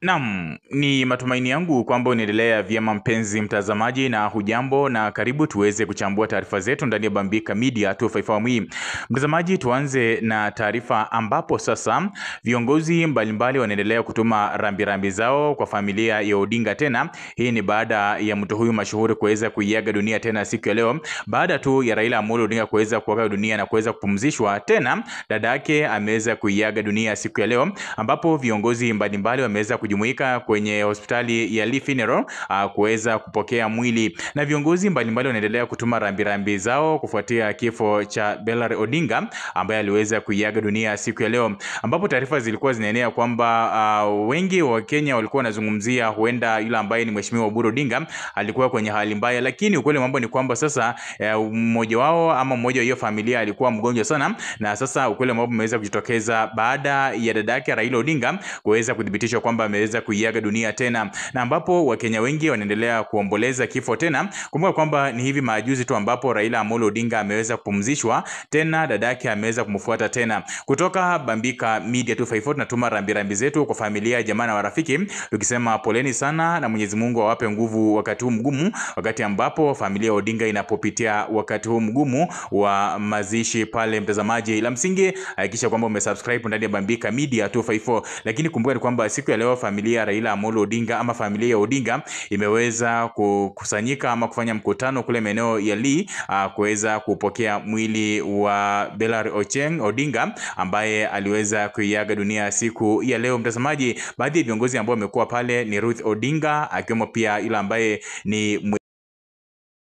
Naam, ni matumaini yangu kwamba unaendelea vyema mpenzi mtazamaji, na hujambo na karibu tuweze kuchambua taarifa zetu ndani ya Bambika Media 254. Mtazamaji, tuanze na taarifa ambapo sasa viongozi mbalimbali wanaendelea kutuma rambirambi zao kwa familia ya Odinga tena. Hii ni baada ya mtu huyu mashuhuri kuweza kuiaga dunia tena siku ya leo, baada tu ya Raila Amolo Odinga kuweza kuaga dunia na kuweza kupumzishwa tena, dada yake ameweza kuiaga dunia siku ya leo, ambapo viongozi mbalimbali wameweza kujumuika kwenye hospitali ya Lee Funeral kuweza kupokea mwili, na viongozi mbalimbali wanaendelea kutuma rambirambi zao kufuatia kifo cha Bellary Odinga ambaye aliweza kuiaga dunia siku ya leo, ambapo taarifa zilikuwa zinaenea kwamba wengi wa Kenya walikuwa wanazungumzia huenda yule ambaye ni Mheshimiwa Oburu Odinga alikuwa kwenye hali mbaya, lakini ukweli mambo ni kwamba sasa mmoja wao ama mmoja wa hiyo familia alikuwa mgonjwa sana, na sasa ukweli mambo umeweza kujitokeza baada ya dadake Raila Odinga kuweza kudhibitishwa kwamba ameweza kuiaga dunia tena, na ambapo Wakenya wengi wanaendelea kuomboleza kifo tena. Kumbuka kwamba ni hivi majuzi tu ambapo Raila Amolo Odinga ameweza kupumzishwa tena, dadake ameweza kumfuata tena. Kutoka Bambika Media 254 tunatuma rambirambi zetu kwa familia, jamaa na marafiki, tukisema poleni sana na Mwenyezi Mungu awape nguvu wakati huu mgumu, wakati ambapo familia Odinga inapopitia wakati huu mgumu wa mazishi pale. Mtazamaji, la msingi hakikisha kwamba umesubscribe ndani ya Bambika Media 254, lakini kumbuka ni kwamba siku ya leo familia Raila Amolo Odinga ama familia ya Odinga imeweza kukusanyika ama kufanya mkutano kule maeneo ya Lee kuweza kupokea mwili wa Bellary Ochieng Odinga ambaye aliweza kuiaga dunia siku ya leo. Mtazamaji, baadhi ya viongozi ambao wamekuwa pale ni Ruth Odinga, akiwemo pia yule ambaye ni